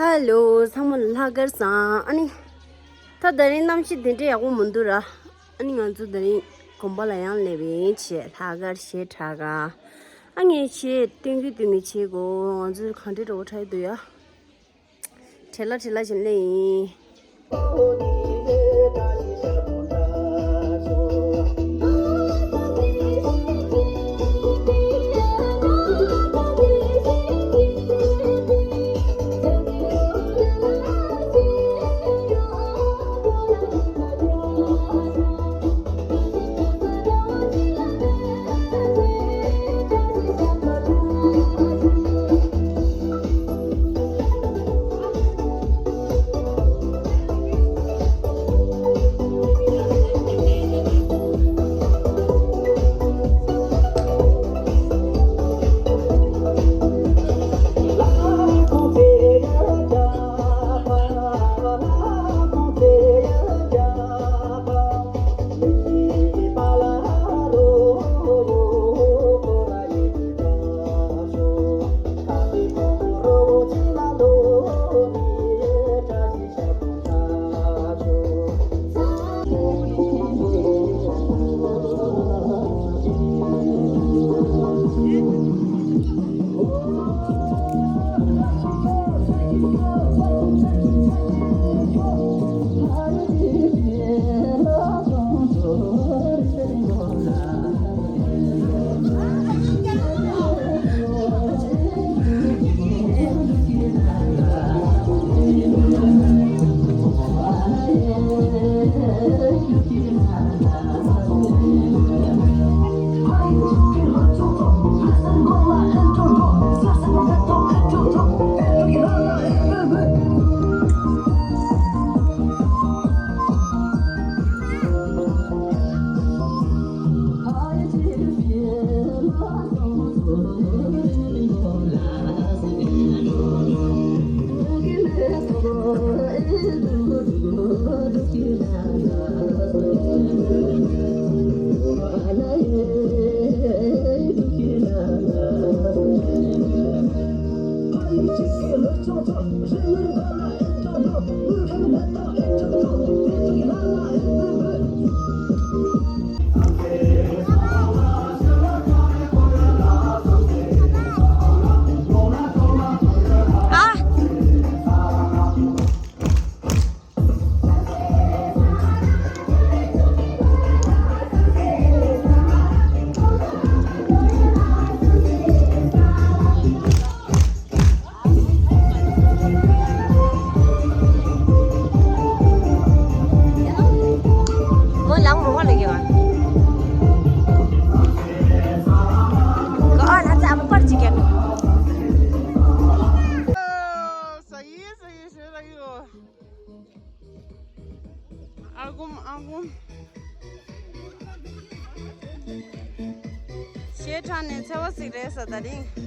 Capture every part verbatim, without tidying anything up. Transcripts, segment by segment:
ཧ་ལོ། ཚང་མ་ལྷག་དཀར་བཟང་། ཨ་ནི། ད་དེ་རིང་གནམ་གཤིས་དེ་འདྲ་ཡག་པོ་མི་འདུག་ར། ཨ་ནི་ང་ཚོ་དེ་རིང་དགོན་པ་ལ་ཡང་སླེབས་ཡིན་བྱས། ལྷག་དཀར་ཞེ་དྲག་ག་ཨ་ངས་བྱས་སྟོན་གི་སྟོན་གི་བྱེད་དགོས། ང་ཚོ་གང་འདྲ་འགྲོ་གི་འདུག་ཡ། བྲེལ་ལ་བྲེལ་ལ་བྱས་སླེབས་ཡིན། ཨ་རྒོམ། ཨ་རྒོམ། ཞེ་དྲག་ནས་འཚེ་བ་ཟིག་རེད་ས་ད་རིང་།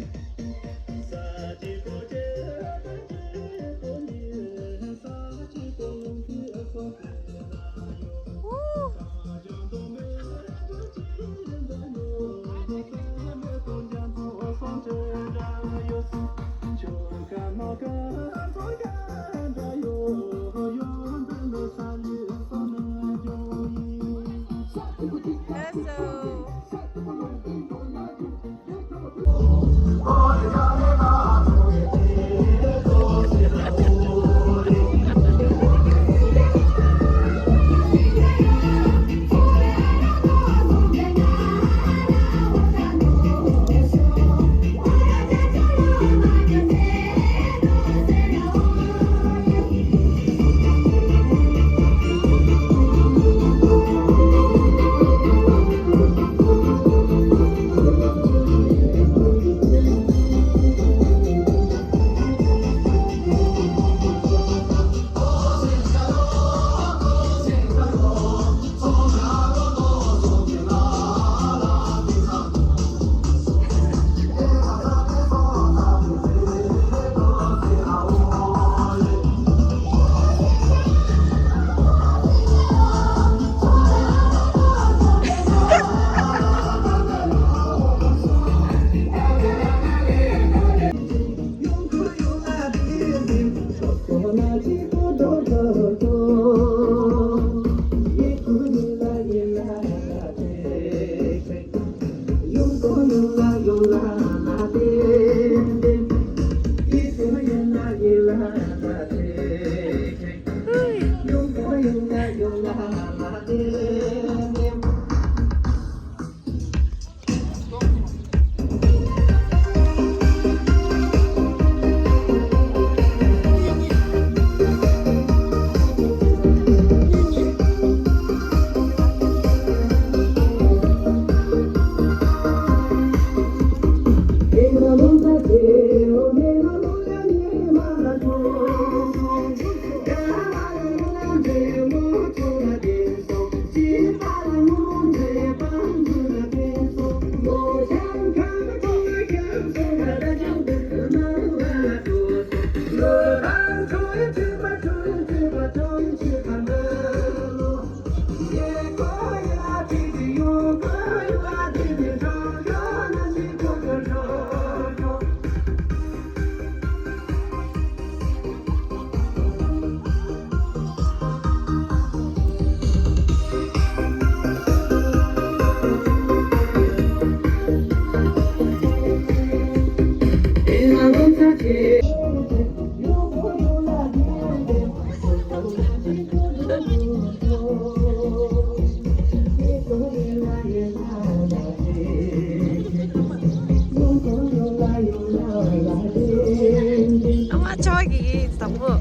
ཨ་མ་ཅོག་གི་བཟང་པོ།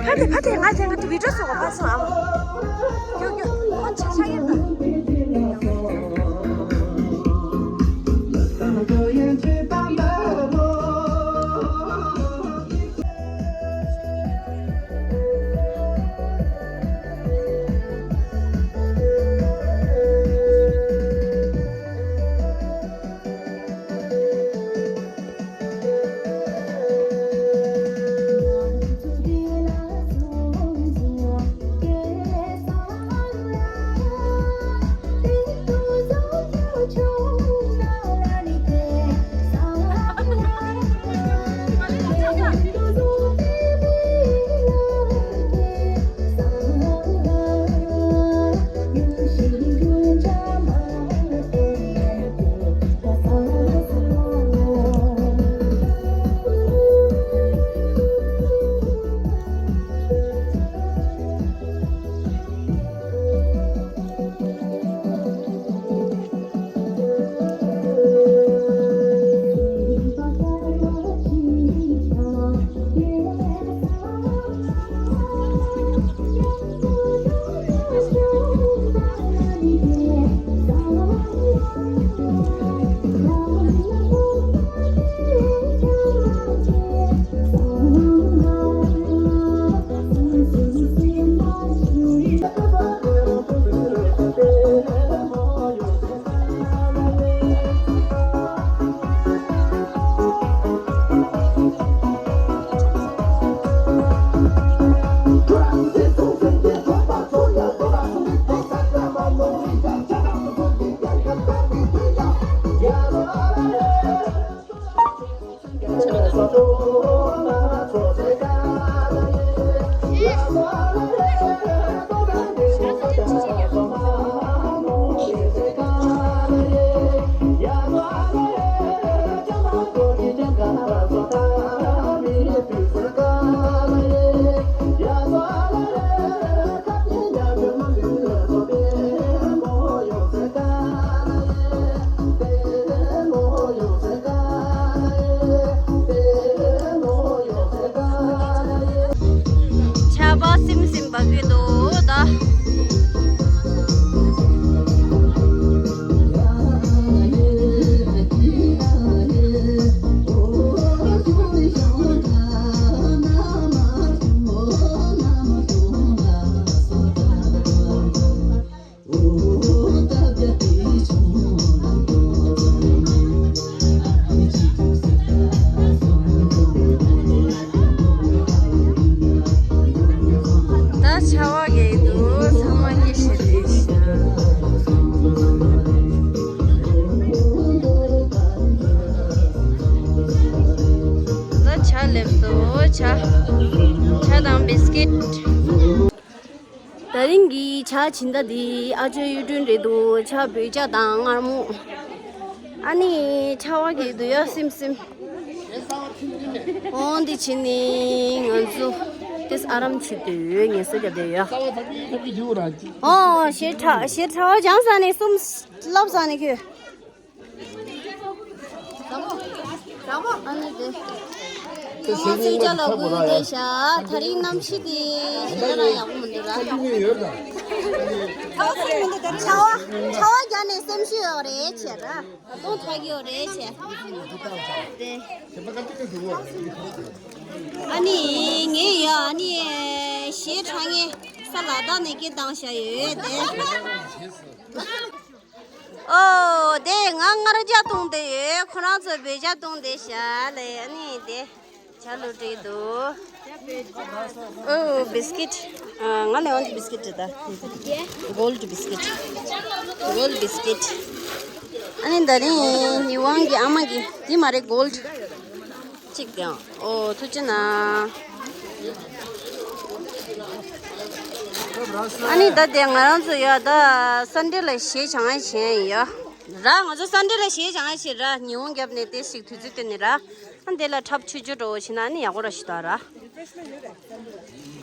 ཕ་དེ་ཕ་དེ་ང་དེ་ང་དེ་བི་ཌིའོ་བཟོ་ག་ཕ་སོང་ཨ། ཀྱོ་ཀྱོ་ཁོ་ཆ་ཆ་ཡོད་ན། ཇ། ཇ་དང་བིས་ཀིཊ། ད་རིང་གི་ཇ་སྦྱིན་བདག་འདི་ཨ་ཅོ་གཡུ་སྒྲོན་རེད་འདུག་ཇ་བོད་ཇ་དང་མངར་མོ། ཨ་ནི་ཆར་པ་གི་འདུག་ཡ་སིམ་སིམ། འོ་འདི་བྱས་ནས་ང་ཚོ་ཏེས་ཨ་རམ་བྱེད་དུས་ངལ་གསོ་རྒྱག་བསྡད་ཡོད། འོ་ཞེ་དྲག་ཞེ་དྲག་ཇ་ཟ་ནས་སུམ་ལབ་ཟ་ནས་ཁྱོད། ཨ་ནི་དེ། ང་ཚོའི་ཅ་ལག་ཀུན་དེ་བཞག་ད་རིང་གནམ་གཤིས་དེ་ཞེ་དྲག་ཡག་པོ་མི་འདུག་ར། ཆར་པ་ཆར་པ་རྒྱག་ནས་སེམས་ཤུགས་ཡོད་རེད་བྱས་ར། ད་དུང་ཐག་ཡོད་རེད་བྱས། དེ། ཨ་ནི་ངས་ཡ་ཨ་ནི་ཞེ་དྲག་ངས་ས་ལ་དྭགས་ནས་སྐད་བཏང་བཞག་ཡོད་དེ། ཨོ། དེ་ང་མངར་ཇ་བཏུང་བསྡད་ཡོད། ཁོ་རང་ཚོ་བོད་ཇ་བཏུང་བསྡད་ཤག་ལས། ཨ་ནི་དེ་ཇ་ལུ་བྲིས་འདུག་ཨོ། བིས་ཀིཊ། ང་ལས་འོང་དུ་བིས་ཀིཊ་རེད་ད། གོལ་ཌི་བིས་ཀིཊ། གོལ་ཌི་བིས་ཀིཊ། ཨ་ནི་ད་རིང་ཡི་ཝང་གི་ཨ་མ་གི་དེ་མ་རེད་གོལ་ཌི། གཅིག་དང་། ཨོ་ཐུགས་རྗེ་གནང་། ཨ་ནི་ད་དེ་ང་རང་ཚོ་ཡ་ད་སན་ཌེ་ལ་གཞས་སྦྱང་ཡ་བྱས་ཡ། ར་ང་ཚོ་སན་ཌེ་ལ་གཞས་སྦྱང་ཡ་བྱས་ར། ཉི་ཧོང་རྒྱབ་ནས་དེ་ཞིག་དུས་ཚོད་བཏོན་ནས་ར། ཨ་འདི་ལ་འཁྲབ་ཆུ་ཆུ་འགྲོ་བྱས་ན་ཨ་ནི་ཡག་པོ་ར་ཞིག་འདུག་ར།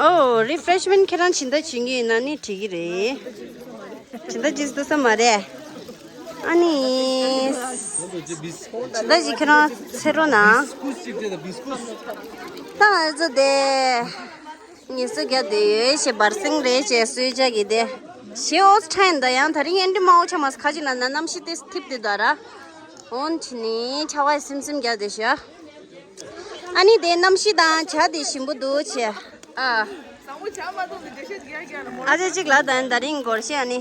ཨོ། རི་ཕ་རེཤ་མེན་ཊི་ཁྱེད་རང་སྦྱིན་བདག་བྱེད་ཀྱི་ཡིན་ན་ནི་འགྲིག་གི་རེད། སྦྱིན་བདག་བྱེད་ཐུབ་ས་མ་རེད། ཨ་ནི། སྦྱིན་བདག་ཅིག་ཁྱེད་རང་འཚོལ་རོགས་གནང་། ད་ང་ཚོ་དེ། ངལ་གསོ་རྒྱག་བསྡད་ཡོད་ཞེས་བར་སེང་རེད་ཅེས་གསོལ་ཇ་གི་དེ། ཞེ་ཨོ་ཊེན་ད་ཡང་ད་རིང་ཨེ་འདྲ་མང་པོ་ཆགས་མ་སོང་ཁ་ཅིག་ལ་ན་གནམ་གཤིས་དེ་ཐིབས་དེ་འདུག་ར། འོན་ཆི་ནི་ཆར་པ་སིམ་སིམ་རྒྱག་བསྡད་ཤག་ཨ་ནི་དེ་གནམ་གཤིས་དང་ཇ་དེ་ཞིམ་པོ་འདུག་ཆེ། ཨ། ཨ་ཅེ་གཅིག་ལ་དང་ད་རིང་སྒོར་གཞས་ཨ་ནི།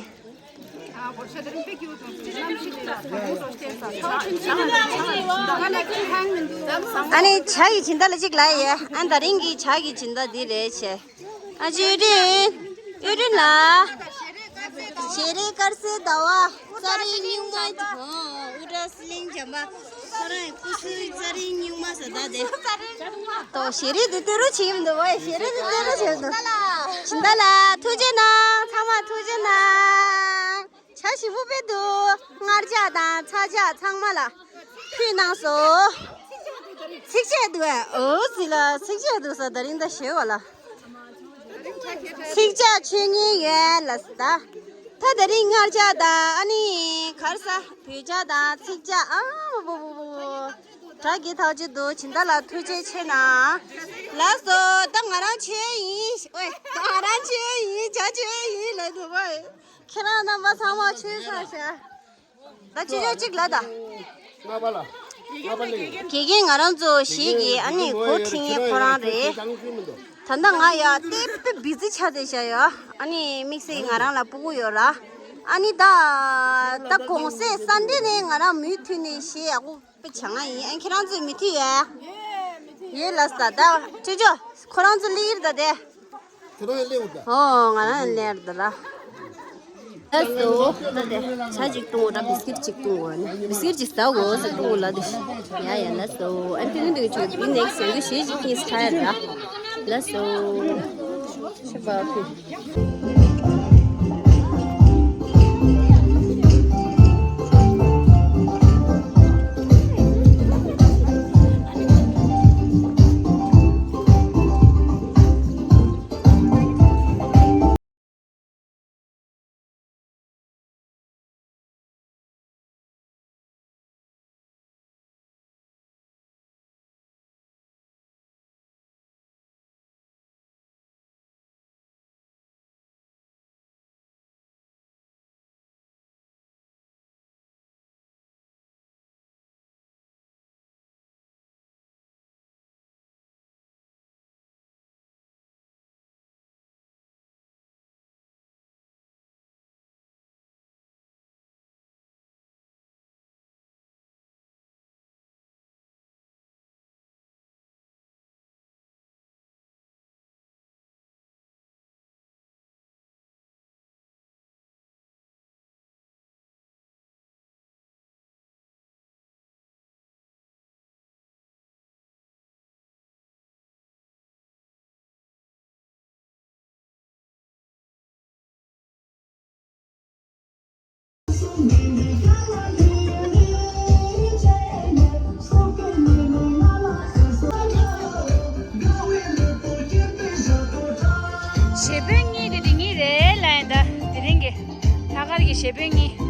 ཨ་ནི་ཇ་གི་སྦྱིན་བདག་ལ་གཅིག་ལ་ཡེ། ཨ་ད་རིང་གི་ཇ་གི་སྦྱིན་བདག་འདི་རེད་ཆེ། ཨ་ཅེ་ཡུ་ཏྲིན། ཡུ་ཏྲིན་ལ། ཞལ་རས་དཀར་གསལ་ཟླ་བ། རྩ་རིང་སྨྱུག་མ། ཨུ་ཏྲ་སི་ལིང་བྱམས་པ། ཁོ་རང་སྐུ་ཚེའི་རྩ་རིང་སྨྱུག་མ་ཟེར་ད་དེ། ཏོ་ཞལ་རས་དེ་སྟོན་རོགས་བྱེད་ཀྱི་མི་འདུག་བ། ཞལ་རས་དེ་སྟོན་རོགས་བྱེད་མི་འདུག་སྦྱིན་བདག་ལ་ཐུགས་རྗེ་གནང་། ཚང་མ་ཐུགས་རྗེ་གནང་། ཇ་ཞིམ་པོ་དཔེ་འདུག་མངར་ཇ་དང་ཚ་ཇ་ཚང་མ་ལ་ཕུལ་གནང་སོང་། ཚིགས་བཅད་འདུག་ཨ། འོ་ཟི་ལ་ཚིགས་བཅད་འདུག་ས་ད་རིང་ད་ཞེ་བ་ལ། ཚིག་ཇ་མཆོད་མཁན་ཡོད་ལ་ཟེར་ད། ད་དེ་རིང་མངར་ཇ་དང་ཨ་ནི་གར་ས་བོད་ཇ་དང་ཚིག་ཇ་ཨ་བོ་བོ་བོ་བོ། དྲ་གི་ཐག་ཅིག་འདུག་སྦྱིན་བདག་ལ་ཐུགས་རྗེ་ཆེ་གནང་། ལགས་སོ། ད་ང་རང་ཆོས་ཡིན། ཨོའི་ད་ང་རང་ཆོས་ཡིན། ཇ་ཆོས་ཡིན་ལ་འདུག་བ། ཁྱེད་རང་རྣམ་པ་ཚང་མ་ཆོས་ཚར་ཤག་ད་ཅི་ཅོ་གཅིག་ལ་ད། ལྔ་པ་ལ། ལྔ་པ་ལ། དགེ་རྒན་ང་རང་ཚོ་ཞིག་གིས་ཨ་ནི་གོ་ཁྲིད་མཁན་ཁོ་རང་རེད། ད་ལྟ་ང་ཡ་ཏེ་པེ་བི་ཛི་ཆགས་བསྡད་བཞག་ཡོད། ཨ་ནི་དམིགས་བསལ་ང་རང་ལ་སྤུ་གུ་ཡོད་ར། ཨ་ནི་ད། ད་གོང་གསལ་སན་ཌེ་ནས་ང་རང་མུ་མཐུད་ནས་གཞས་ཡག་པོ་དཔེ་བྱ་ང་ཡིན། ཨ་ཁྱེད་རང་ཚོས་མུ་མཐུད་ཡོད། ཡོད་ལ་ས་ད་ཅོ་ཅོ། ཁོ་རང་ཚོ་ལིར་ད་དེ། ཁྱེད་རང་ཡང་སླེབས་འོང་ད། ཨོ་ང་རང་ཡང་སླེབས་ད་ལ། ལགས་སོ། ད་དེ་ཇ་ཅིག་བཏུང་འོ་ད་བིས་ཀིཊ་ཅིག་བཏུང་འོ་ནི་བིས་ཀིཊ་ཅིག་ཟ་འོ་ཟེར་བཏུང་འོ་ལ་དེ། ཡ་ཡ་ལགས་སོ། ཨ་ཕི་ལིན་དུ་ཆུ་བི་ནེག་སི་ཡོད་གི་ཞེས་ཅིག་ཕིས་ཁ་ཡ་ར། ལགས་སོ། ཤ་བ་ཕི། གཞས་དཔོན་གཉིས་དེ་དེ་གཉིས་རེད་ལ་ཡིན་ད། དེ་རིང་གི་ལྷག་དཀར་གྱི་གཞས་དཔོན་གཉིས།